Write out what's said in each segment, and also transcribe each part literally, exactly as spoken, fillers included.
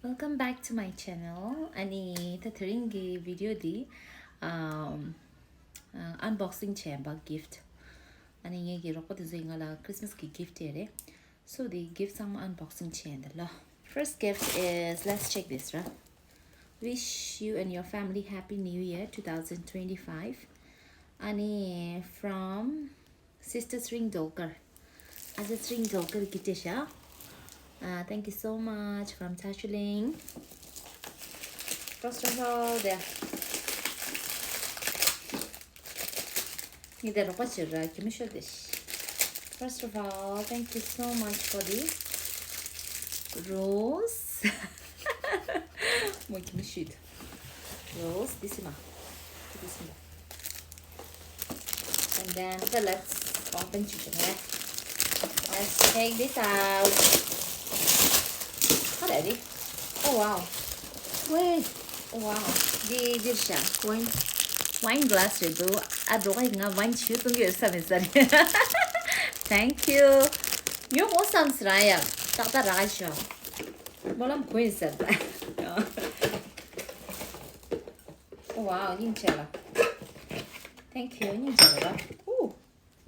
Welcome back to my channel. ཨ་ནི་ད་དེ་རིང་གི་video འདི་ཨམ་unboxing བྱས་པ་gift. ཨ་ནི་ངེད་ཀྱི་རོགས་པ་དེ་ཚོས་ང་ལ་Christmas གི་gift སྤྲད་རེད། So the gift ཚང་མ་unboxing བྱས་འདི་ལ། First gift is, let's check this, right? Wish you and your family happy new year twenty twenty-five. ཨ་ནི་from Sister Sring Dolkar. ཨ་ཅག་Sring Dolkar གིས་སྤྲད་ཤག Uh, thank you so much from Tashuling. First of all, there. ངེད་ཀྱི་རོགས་པ་ཅིག་ར་གི་མི་ཤོད་དེ། First of all, thank you so much for the rose. མོ་གི་མི་ཤོད། Rose, this is my, this is my. And then, okay, let's open chicken, yeah? Let's take this out. What are they? Oh, wow. Wait. Oh, wow. འདི་འདིར་ཤ། Wine. Wine glass རེད་འདུག་ཨ་འགྲོ་ག་ཡིན། ང་wine ཆུ་བཏུང་གི་ཡོད་ས་མེད་ས་རེད། Thank you. ཉོ་གོ་བསམ་ཟེར་ཡ། ཏག་ཏག་རག་ཤོག་སྨོན་ལམ་གོ་ཡིན་ཟེར། Oh, wow, སྙིང་རྗེ་ལ། Thank you, སྙིང་རྗེ་ལ། ཨུ།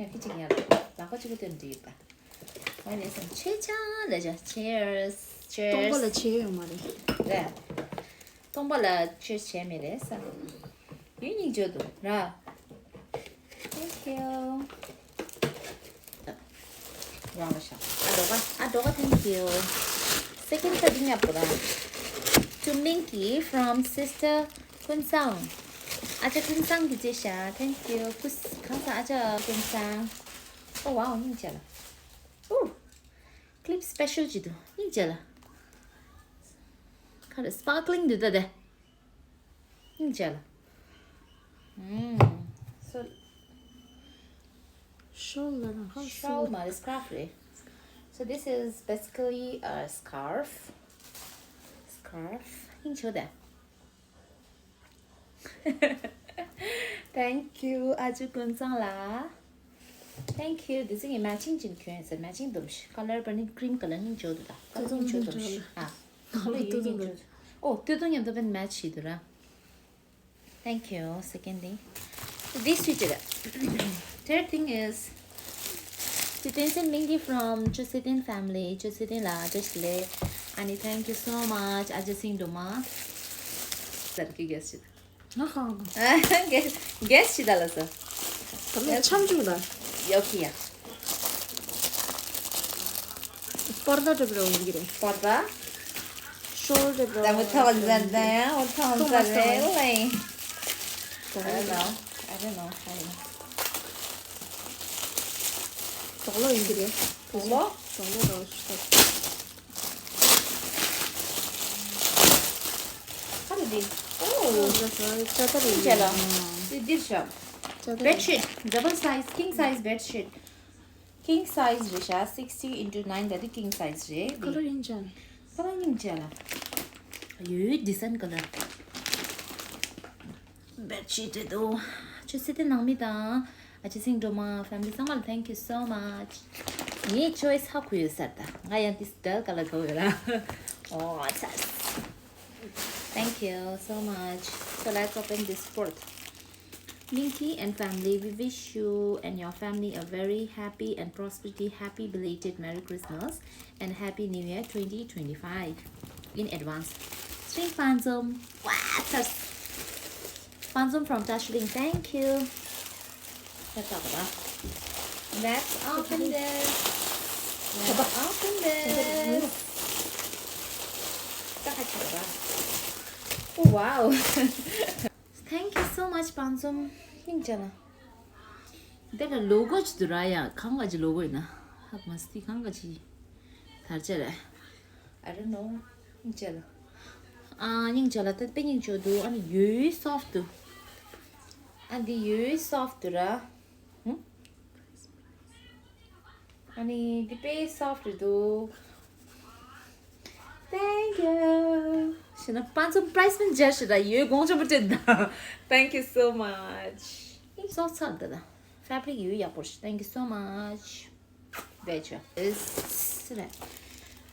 ཡ་ཁི་ཅིག་ཡ་ལ། ལག་པ་གཅིག་པུ་སྟོན་འདི་ཡིན་པ། ང་ནས་སམ་ཆེ་ཆང་ལ་ཇ། Cheers, cheers. སྟོང་པ་ལ་བྱེད་ཡོད་མ་རེད། རེད། སྟོང་པ་ལ་cheers བྱས་མེད་རེད་ས། ཡུན་སྙིང་རྗེ་འདུག་ར། Thank you. རང་ལ་ཤ། ཨ་འགྲོ་ག་ཨ་འགྲོ་ག thank you. Second ཁ་འདི་ཉབ་པོ་ར། To Minky from Sister ཀུན་བཟང་། ཨ་ཅག་ཀུན་བཟང་གིས་སྤྲད་ཤག Thank you. ཀུས་གང་ས་ཨ་ཅག་ཀུན་བཟང་། Oh, wow, སྙིང་རྗེ་ལ། ཨུ། Clip special ཅིག་འདུག་སྙིང་རྗེ་ལ། ཁ་རེ་sparkling འདུག་ད་དེ། སྙིང་རྗེ་ལ། ཨུམ། So, shawl ལ་རང་ཁ་shawl མ་རེད། Scarf རེད། So this is basically a scarf. Scarf. སྙིང་རྗེ་ད། Thank you, ཨ་ཅག་ཀུན་བཟང་ལགས། Thank you. འདི་ཚོ་ངས་matching ཅིག་གྱོན་ཡོད་ཟེར། Matching འདུག་ཤི། Color པ་ནི་cream color སྙིང་རྗེ་འདུག་ད། Color སྙིང་རྗེ་འདུག་ཤི། ཨ། Color ཡོད་སྙིང་རྗེ་འདུག་ཨོ་སྟོད་ཐུང་མཉམ་དུ་བན་match བྱེད་འདུག་ར། Thank you. Second thing. This sweater. Third thing is Sitting Mingi from Chusitting family. Chusitting ལ་བཀྲ་ཤིས་བདེ་ལེགས། ཨ་ནི་thank you so much. ཨ་ཅག་སིང་འགྲོ་མ། ཟེར་གི་guess བྱེད། ང་ཧང་། guess guess བྱེད་ད་ལ་ས། ད་ལོ་ཆམ་ཆུང་ད། ཡོ་ཁི་ཡ། པར་ད་འགྲོ་བར་འོང་གི་རེད། པར་ད། ཤོར་འགྲོ་བར་ད་མོ་ཐོག་འཛར་ད་ཡང་མོ་ཐོག་འཛར་རེད་ལེ། I don't know. I don't know. I don't know. དོག་ལོ་ཡིན་གྱི་རེད། དོག་ལོ། དོག་ལོ་རོ་ཤི་ཏོག་ཧ་ལས་འདི། ཨོ། ཅ་ཏ་རེད། ཅ་ལ། འདི་འདིར་ཤ། ཅ་ཏ་རེད། Bed sheet, double size, king size bed sheet. King size རེད་ཤ། sixty into nine ད་འདི་king size རེད། ཁ་ལོ་ཡིན་ཅན། ཁ་ལོ་ཡིན་ཅན་ལ། ཡོད་decent color. Bed sheet རེད་དོ། ཆུ་སི་ཏི་ནང་མི་དང་། ཨ་ཅེ་སིང་སྒྲོལ་མ་family ཚང་མ་ལ་thank you so much. ངའི་choice ཧ་གོ་ཡོད་ས་རེད་ད། ང་ཡང་this dull color དགའ་ཡོད་ར། Oh, yes. Thank you so much. So let's open this fourth. Minky and family, we wish you and your family a very happy and prosperity, happy belated Merry Christmas and Happy New Year twenty twenty-five in advance. Sring Panzom. Wow, that's Panzom from Tashuling. Thank you. Let's talk about. Let's open this. Let's open this. Oh, wow. Thank you so much, Panzom. སྙིང་རྗེ་ལ། འདི་ལ་logo ཅིག་འདུག་ར་ཡ། གང་ག་ཅི་logo ཡིན་ན། ཧ་གོ་མ་སི་ཏི་གང་ག་ཅི། དར་ཆ་རེད། I don't know. སྙིང་རྗེ་ལ། ཨ་སྙིང་རྗེ་ལ་ད་དཔེ་སྙིང་རྗེ་འདུག་ཨ་ནི་ཡོད་soft འདུག་ཨ་འདི་ཡོད་soft འདུག་ར། ཧུམ། ཨ་ནི་འདི་དཔེ་soft རེད་འདུག Thank you. ཤི་ན་པན་ཚོམ་price མིན་ཇར་ཤི་ད་ཡོད་དགོངས་ཆེན་པོ་སྤྲད་ད། Thank you so much. ཨིན་སོག་ཚར་ད་ད། Fabric ཡོད་ཡག་པོ་ཤི། Thank you so much. བེ་ཆོ། This རེད།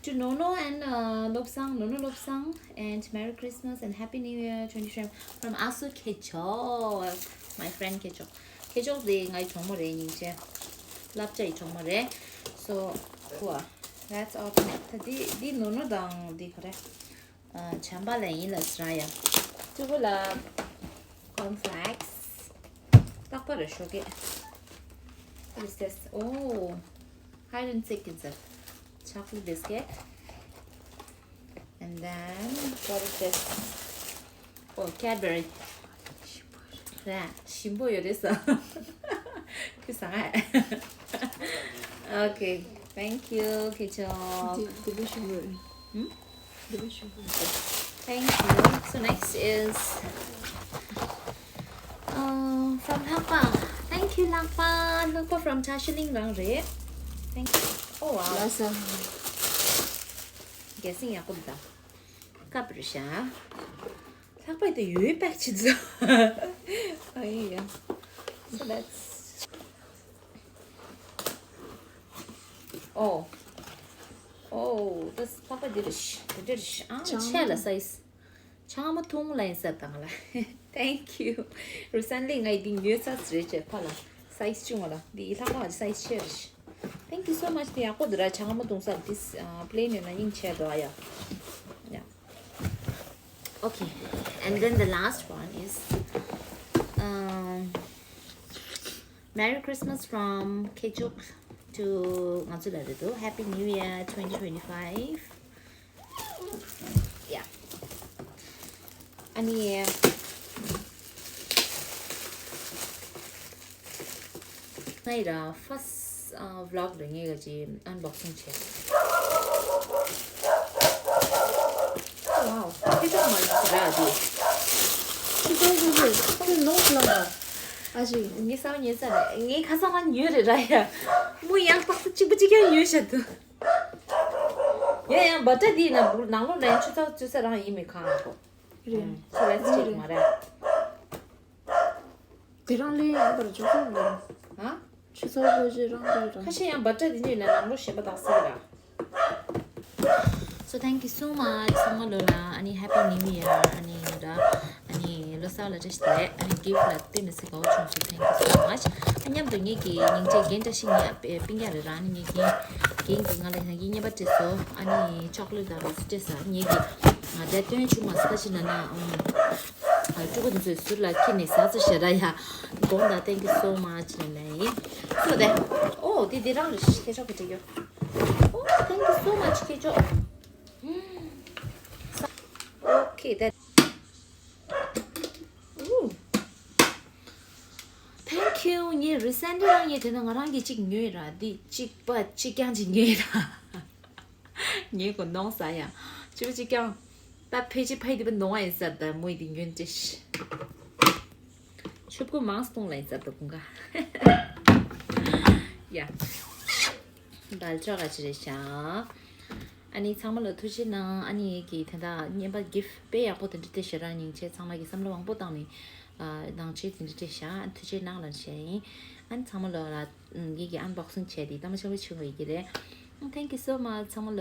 To Nono and uh, Lobsang, Nono Lobsang, and Merry Christmas and Happy New Year twenty twenty from Asu Kechok, my friend Kechok. Kechok དེ་ངའི་གྲོགས་མོ་རེད། སྙིང་རྗེ། བསླབ་བྱ་ཡི་གྲོགས་མོ་རེད། So, cool. That's all. ད་འདི་འདི་Nono དང་འདི་ག་རེ། ཨ། བྱམས་པ་ལ་ཡིན་ལ་ཟེར་ཡ། གཅིག་པོ་ལ་corn flakes། རྟག་པར་ཞོགས་ཀས། What is this? Oh, hide and seek is a chocolate biscuit. And then, what is this? Oh, Cadbury. ར། ཞིམ་པོ་ཡོད་རེད་ས། ཁུ་སང་ཨ། Okay, thank you, Kechok. འདི་འདི་ལོ་ཞིམ་པོ་རེད། ཧུམ། འདི་ལོ་ཞིམ་པོ་རེད། Thank you. So next is, uh, from ལྷག་པ། Thank you, ལྷག་པ། ལྷག་པ་from Chashiling རང་རེད། Thank you. Oh, wow. ལགས་སོ། རྒྱལ་སེང་ཡག་པོ་འདུག་ད། སྐབས་རེ་བཞག་ལྷག་པ་དེ་ཡོད་པའི་ཆེད་དུ། ཨ་ཡ། So that's, oh, oh, this ལྷག་པ་འདི་རེད། འདི་འདྲ་རེད། ཨ། ཆེ་ལ་size། ཆང་མ་འཐུང་ལ་ཡིན་ས་དང་ལ། Thank you. Recently ང་ཡི་འདི་ཉོས་ས་རེད་ཅེས་ཕ་ལ། Size ཆུང་བ་ལ། འདི་ལྷག་པ་འདི་size ཆེ་རེད། Thank you so much. དེ་ཡག་པོ་འདུག་ར། ཆང་མ་འཐུང་ས་this, uh, plain ཡོད་ན་སྙིང་རྗེ་འདུག་ཨ་ཡ། Yeah. Okay, and then the last one is, um, Merry Christmas from Kechuk to ང་ཚོ་ལ་རེད་འདུག Happy New Year twenty twenty-five. Yeah. ཨ་ནི། ང་ཡི་ར་first, uh, vlog རེད། ངས་ག་ཅིག་unboxing བྱས། Wow, ཁྱེད་ཚོ་མ་རེད་ར་འདི། ཁྱེད་ཚོ་ཁྱེད་ཚོ་ཁྱེད་ཚོ་ནོར་ལ་ཨ་ཅིག་ངས་བསམ་ཉན་ས་རེད། ངས་ཁ་སང་རང་ཉོས་རེད་ར་ཡ། མོ་ཡང་རྟག་ཏུ་གཅིག་པ་གཅིག་རྐྱང་ཉོས་བཞག་འདུག་ཡ་ཡང་butter འདི་ནང་ནང་ལོགས་ལ་ཡང་ཆུ་ཚོད་བཙོས་ས་རང་ཡིན་མིན་གང་ལ་གོ། རེད། So let's check མ་རེད། དེ་རང་ལས་ཡག་པར་འཇོག་ཐུབ་མེད། ཧ། ཆུ་ཚོད་དགོས་ཀྱི་རང་དེ་རང་། ཁ་ཤས་ཡང་butter འདི་ཉོས་ན་ནང་ལོགས་གཞན་པ་དག་སྲིད་ར། So thank you so much ཚང་མ་ལོ་ལ། ཨ་ནི་Happy New Year ཨ་ནི་ར། ཨ་ནི་ལོ་གསར་ལ་བཀྲ་ཤིས་བདེ་ལེགས། ཨ་ནི་gift ལ་དཔེ་མི་སྲིད་དགའ་བོ་བྱུང་སོང་། Thank you so much. ཨ་མཉམ་དུ་ངེད་ཀྱི་སྙིང་རྗེ་རྒན་བཀྲ་ཤིས་ངའི་སྤུན་ཀྱག་རེད་ར། ཨ་ནི་ངེད་ཀྱི་རྒན་གྱིས་ང་ལ་ཡང་གི་རྔན་པ་སྤྲད་སོང་། ཨ་ནི་chocolate དང་rose སྤྲད་ས། ངེད་ཀྱི་ང་འདྲ་སྟོན་བྱུང་མ་སོང་། ད་ཕྱི་ན་ན་ཨུམ། ཨ་ཕྲུ་གུ་ཚོས་ཟུར་ལ་ཁྱེར་ནས་ཟ་ཚོ་ཞེ་དྲག་ཡ། དགོངས་དག thank you so much ལབ་ནས་ཡིན། So དེ། ཨོ་དེ་དེ་རང་རེད། ཁྱེད་ཆོག་གི་འགྲིག་ཡོད། ཨོ་thank you so much ཁྱེད་ཆོག Okay, that. Ooh. Thank you. ངས་recently རང་ངས་དེ་ན་ང་རང་གིས་གཅིག་ཉོས་ར། འདི་གཅིག་པ་གཅིག་རྐྱང་གཅིག་ཉོས་ར། ངས་གོ་ནོངས་ས་ཡ། གཅིག་པ་གཅིག་རྐྱང་། ད་ཕལ་ཆེར་ཕ་ཡི་འདི་པ་ནོངས་ཡིན་ས། ད་མོ་ཡི་འདི་ཉོན་ཅེས། ཆུབ་ཀུ་མང་སྟོང་ལ་ཡིན་ས་ད་ཀུན་ཀ་ཡ། འབལ་ཆོག་ག་ཅི་རེད་ཤག་ཨ་ནི་ཚང་མ་ལ་ཐུགས་རྗེ་གནང་། ཨ་ནི་ངེད་ཀྱི་དེ་འདྲ་རྔན་པ་gift དཔེ་ཡག་པོ་དེ་འདྲ་སྤྲད་ཤག་ར། སྙིང་རྗེ། ཚང་མ་གི་བསམ་བློ་མང་པོ་བཏང་ནས་ཨ་ནང་ཆེ་དེ་འདྲ་སྤྲད་ཤག་ཨ་ཐུགས་རྗེ་གནང་ལབ་བཤད་ཡིན། ཨ་ནི་ཚང་མ་ལ་ངེད་ཀྱི་unboxing བྱས་ཏེ་ལྟ་མ་ཆོག་པའི་ཆུ་བ་ཡི་གི་རེད། Thank you so much ཚང་མ་ལ།